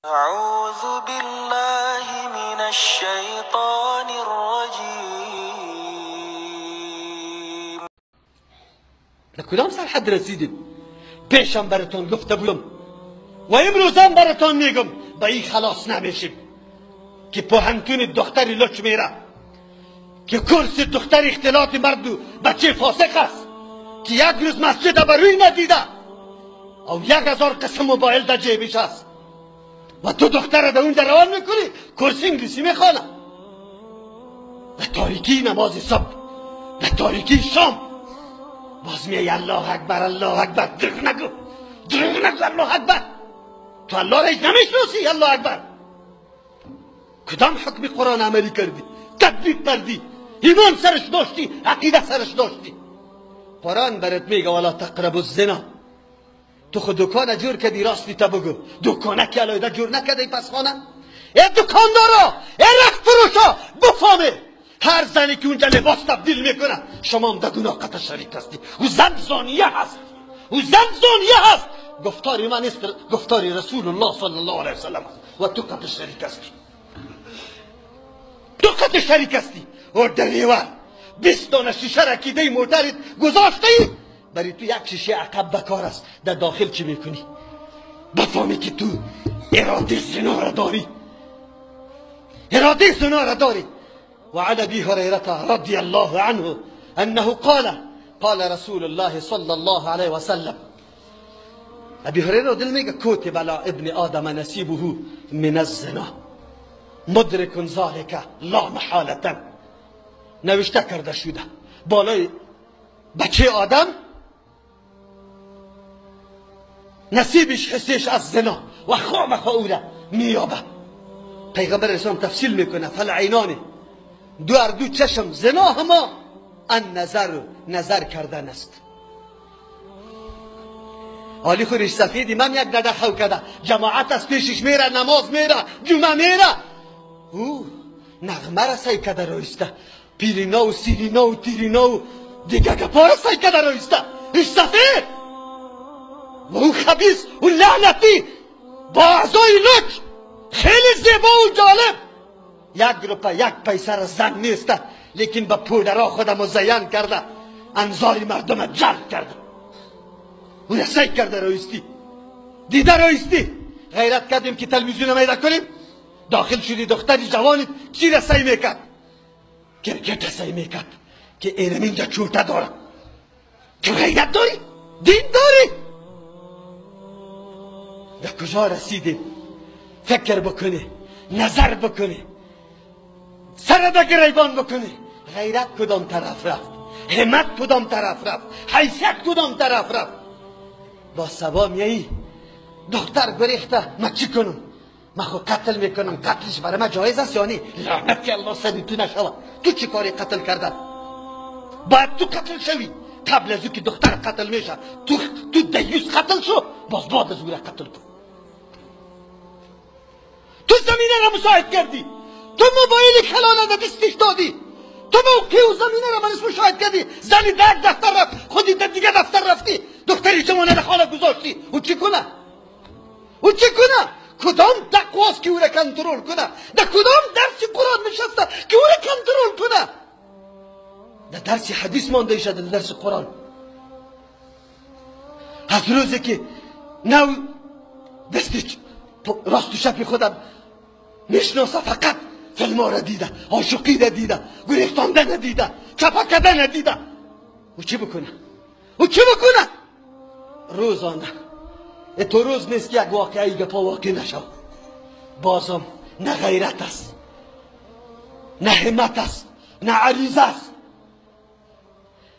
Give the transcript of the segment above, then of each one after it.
اعوذ بالله من الشیطان الرجیم. در کدام سرحد رسیدیم؟ پیشم براتون گفته بودم و امروزم براتون میگم به این خلاص نمیشیم که پوهنتون دختر لچ میره، که کورس دختر اختلاط مرد و بچه فاسق است، که یک روز مسجد بروی ندیده او 1000 قسم موبایل در جیبش است و تو دختر در اونجا روان میکنی کورس انگلیسی میخوانه. در تاریکی نماز صبح، در تاریکی شام باز میای الله اکبر الله اکبر. دروغ نگو، دروغ نگو، الله اکبر. تو الله را هیچ نمیشناسی. الله اکبر. کدام حکم قرآن عملی کردی؟ تطبیق کردی؟ ایمان سرش داشتی؟ عقیده سرش داشتی؟ قرآن برات میگه ولا تقربوا الزنا. تو خود دکان جور کردی، راستی تا بگو دکانه که علایده جور نکردی پس خانه. ای دکاندارا، ای رخت فروشا، بفهمه هر زنی که اونجا لباس تبدیل میکنه شما هم در گناه قطع شریک هستی. او زن زانیه هست، او زن زانیه هست. گفتاری من نیست، گفتاری رسول الله صلی الله علیه وسلم است و تو قطع شریک هستی، تو قطع شریک هستی. و دریور 20 دانه شیشه را کیده موترت گذاشته ای، برای تو یک شیشه عقب بکار است، در داخل چی میکنی؟ بفهمی که تو اراده زنا را داری، اراده زنا را داری. وعن ابي هريره رضي الله عنه انه قال قال رسول الله صلى الله عليه وسلم. ابي هريره دل میگه كتب على ابن آدم نصيبه من الزنا مدرك ذلك لا محاله. نوشته کرده شده بالای بچه آدم نصیبش حسش از زنا و خامخا او را میابه. پیغمبر اسلام تفصیل میکنه فالعینان، دو چشم زنا هما النظر، نظر کردن است. حالی خورش سفیدی من یک دده خو کرده، جماعت از پیشش میره، نماز میره، جمعه میره، او نغمه را سعی کرده رایسته، پیرینا و سیرینا و تیرینا و دیگه گپا را سعی کرده رایسته. ایش سفید و او خبیث و لعنتی با اعضای لچ خیلی زیبا و جالب، یک روپه یک پیسه را زن نیسته، لیکن به پودرا خود مزین کرده، انظار مردم جلب کرده، او را سعی کرده رایستی، دیده رایستی. غیرت کردیم که تلویزیون میده کنیم، داخل شدی دختری جوانی چی را سعی میکرد؟ کرکت سعی میکرد که اینم اینجا چوته داره. تو غیرت داری؟ دین داری؟ در کجا رسیدیم؟ فکر بکنی، نظر بکنی، سر به گریبان بکنی. غیرت کدام طرف رفت؟ همت کدام طرف رفت؟ حیثیت کدام طرف رفت؟ با سبا میایی دختر گریخته، من چی کنم؟ من خود قتل میکنم، قتلش برای من جایز است یا نه؟ لعنت الله سری تو نشود. تو چی کاری قتل کردن؟ باید تو قتل شوی قبل از او که دختر قتل میشه. تو دیوس قتل شو، باز بعد از او را قتل کن. تو زمینه را مساعد کردی، تو موبایل کلانه را دستش دادی، تو موقع و زمینه را برش مشاهد کردی. زنی در دفتر رفت، خودی در دیگه دفتر رفتی، دختری جوانه را خانه گذاشتی. او چی کنه؟ او چی کنه؟ کدام تقواست که او را کنترل کنه؟ در کدام درس قرآن نشسته که او را کنترل کنه؟ در درس حدیث مانده ایشه، در درس قرآن. از روزی که نو دستش راست و چپ خودم میشناسه، فقط فیلم را دیده، عاشقی را دیده، گریختاندن دیده، چپا کردن دیده. او چی بکنه؟ او چی بکنه؟ روزانه تو روز نیست که یک واقعی گپا واقع نشو. بازم نه غیرت است، نه همت است، نه عریضه است.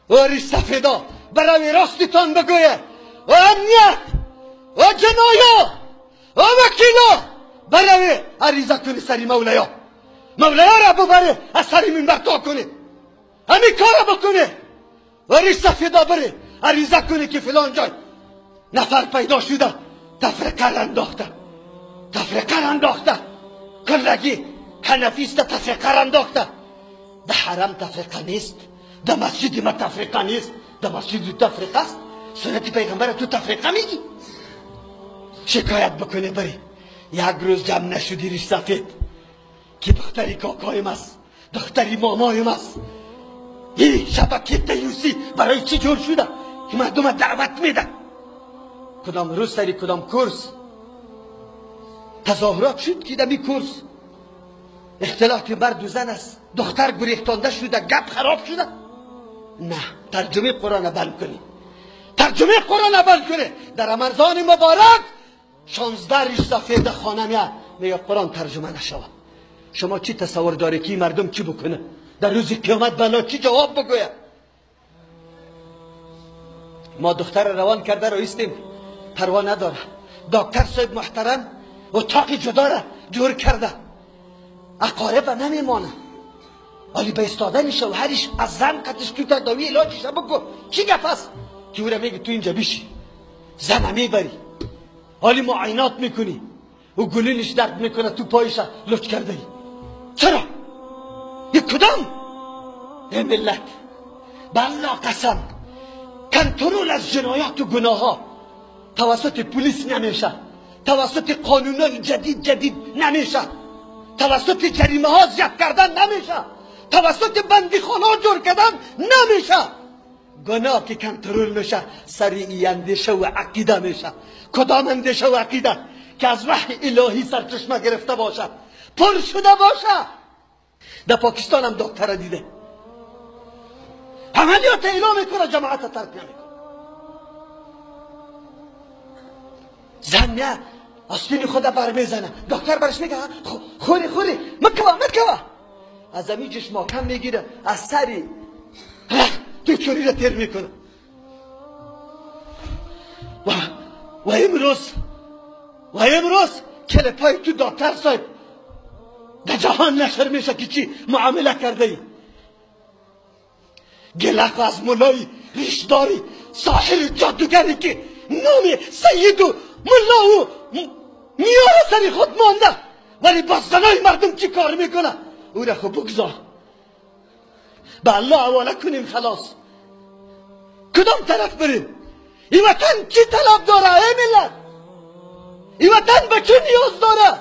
و ریش سفیدا برای راستتان بگویه، و امنیت و جنایا و وکیلا برای عریضه کنی سری مولیا، مولیا را ببره از سری منبر تا کنه، همین کار بکنه. و ریش سفیدا بره عریضه کنه که فلان جای نفر پیدا شده، تفرقه انداخته، تفرقه انداخته، کلگی حنفیست تفرقه انداخته. ده حرم تفرقه نیست، ده مسجد ما تفرقه نیست، ده مسجد تفرقه است. سنت پیغمبر تو تفرقه میگی؟ شکایت بکنه بری یک روز جمع نشدی ریش سفید که دختری کاکایم است، دختری مامایم است. این شبکه دیوسی برای چی جور شده که مردم دعوت میده؟ کدام روز سری کدام کورس تظاهرات شد که دمی کورس اختلاط مرد و زن است، دختر گریختانده شده، گپ خراب شده. نه، ترجمه قرآن بند کنی، ترجمه قرآن بند کنی. در رمضان مبارک 16 ریش سفید خانه میاد میگه قرآن ترجمه نشوه. شما چی تصور داری که مردم چی بکنه در روز قیامت؟ بلا چی جواب بگوید؟ ما دختر روان کرده رو ایستیم، پروا نداره. دکتر صاحب محترم اتاق جدا را جور کرده، اقارب نمیمانه. ولی به استادن شوهرش از زن قطش تو تداوی علاجش بگو چی گپ است که او را میگه تو اینجا بیشی، زن میبری، حالی معاینات میکنی و گلینش درد میکنه، تو پایش لچ کرده ای. چرا؟ یک کدام؟ ای ملت، به الله قسم، کنترل از جنایات و گناه ها توسط پلیس نمیشه، توسط قانونای جدید نمیشه، توسط جریمه ها زیاد کردن نمیشه، توسط بندیخانه ها جور کردن نمیشه. گناه که کنترل میشه سریع اندیشه و عقیده میشه. کدام اندیشه و عقیده که از وحی الهی سرچشمه گرفته باشه، پر شده باشه. در پاکستان هم دکتر دیده عملیات اعلام میکنه، جماعت ترک نمیکنه. زن نه آستین خود بر میزنه، دکتر برش میگه خوری خوری مکوا مکوا، از امیجش ماکم میگیره، از سری دکتری را تیر میکنه. و امروز کلپای تو دکتر صاحب در جهان نشر میشه که چی معامله کرده ای. گلخ از مولای ریشداری ساحر جادوگری که نام سید و ملا و میاره سری خود مانده، ولی با زنای مردم چی کار میکنه؟ او را خب بگذار، به الله حواله کنیم خلاص. کدام طرف بریم؟ این وطن چی طلب داره ای ملت؟ این وطن به چی نیاز داره؟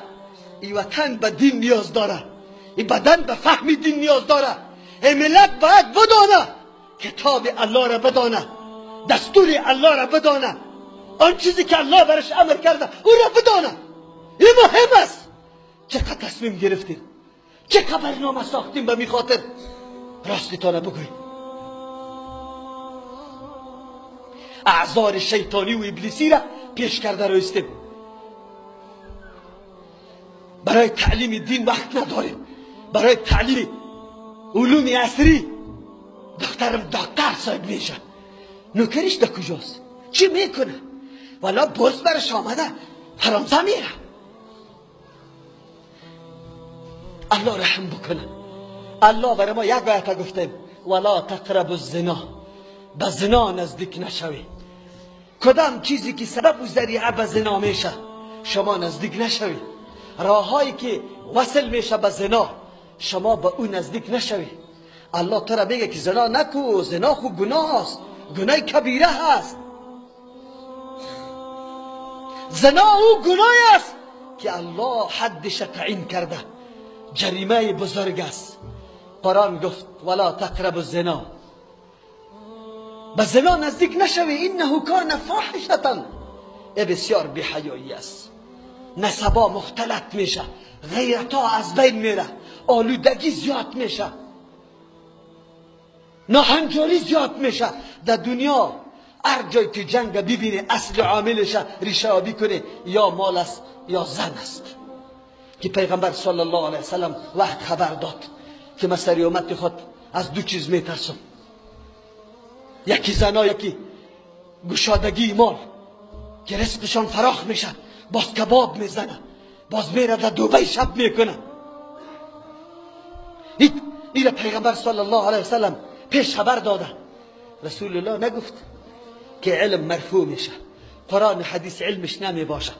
این وطن به دین نیاز داره، این بدن به فهم دین نیاز داره. ای ملت باید بدانه، کتاب الله را بدانه، دستور الله را بدانه، آن چیزی که الله برش امر کرده او را بدانه. این مهم است. چقدر تصمیم گرفتیم، چقدر برنامه ساختیم به می خاطر. راستتان بگوییم، اعذار شیطانی و ابلیسی را پیش کرده رو استیم. برای تعلیم دین وقت نداریم، برای تعلیم علوم عصری. دخترم دکتر صاحب میشه، نوکریش در کجاست؟ چی میکنه؟ والا بورس برش آمده، فرانسه میره. الله رحم بکنه. الله برای ما یک آیت گفتیم، ولا تقربوا الزنا، به زنا نزدیک نشوی. کدام چیزی که سبب و ذریعه به زنا میشه شما نزدیک نشوی. راههایی که وصل میشه به زنا شما به او نزدیک نشوی. الله تو را میگه که زنا نکو، زنا خوب گناه است، گناه کبیره هست. زنا او گناه است که الله حدش تعیین کرده، جریمه بزرگ است. قرآن گفت ولا تقربوا الزنا، به زنا نزدیک نشوی، انه کان فاحشة، ای بسیار بی‌حیایی است. نسبا مختلط میشه، غیرتا از بین میره، آلودگی زیاد میشه، ناهنجاری زیاد میشه. در دنیا هر جای که جنگ ببینه اصل عاملش ریشه آبی کنه، یا مال است یا زن است. که پیغمبر صلی الله علیه وسلم وقت خبر داد که من سری امت خود از دو چیز میترسم، یکی زنا، یکی گشادگی مال که رزقشان فراخ میشه، باز کباب میزنه، باز میره در دوبی شب میکنه. این پیغمبر صلی الله علیه وسلم پیش خبر داده. رسول الله نگفت که علم مرفوع میشه، قرآن حدیث علمش نمی باشه.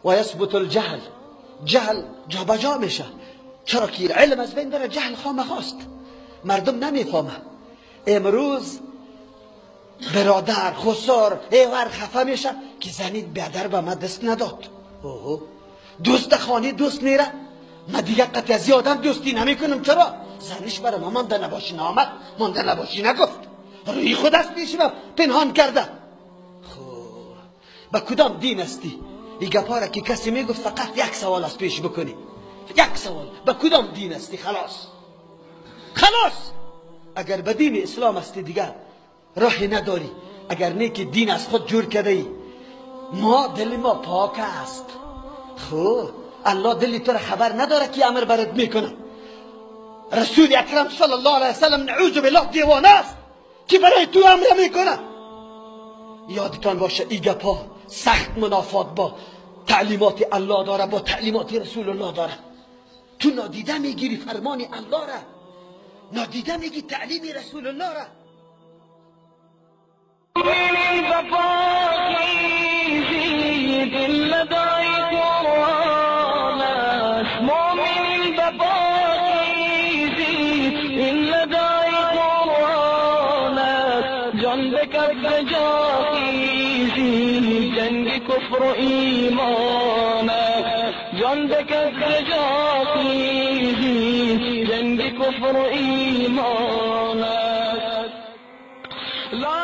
و یثبت الجهل، جهل جابجا میشه. چرا که علم از بین بره، جهل خامخواست، مردم نمیفهمه. امروز برادر خسار ایور خفه میشه که زنید بیادر به ما دست نداد. اوه دوست در خانه دوست میره، ما دیگه قطع از آدم دوستی نمیکنم. چرا؟ زنش برای ما مانده نباشی نامد، مانده نباشی نگفت، روی خود است پیش ما پنهان کرده. خب به کدام دین هستی؟ این گپا را که کسی میگفت فقط یک سوال از پیش بکنی، یک سوال، به کدام دین هستی؟ خلاص خلاص. اگر به دین اسلام هستی دیگر راهی نداری، اگر نه که دین از خود جور کرده ای. ما دل ما پاک است. خب الله دلی تو را خبر نداره که امر برات میکنه. رسول اکرم صلی الله علیه وسلم نعوذ بالله دیوانه است که برای تو امر میکنه. یادتان باشه این گپا سخت منافات با تعلیمات الله داره، با تعلیمات رسول الله داره. تو نادیده میگیری فرمان الله را، نادیده میگی تعلیم رسول الله را. کفر و ایمان جان به کفر جا خیزی، جنگ کفر و ایمان. لا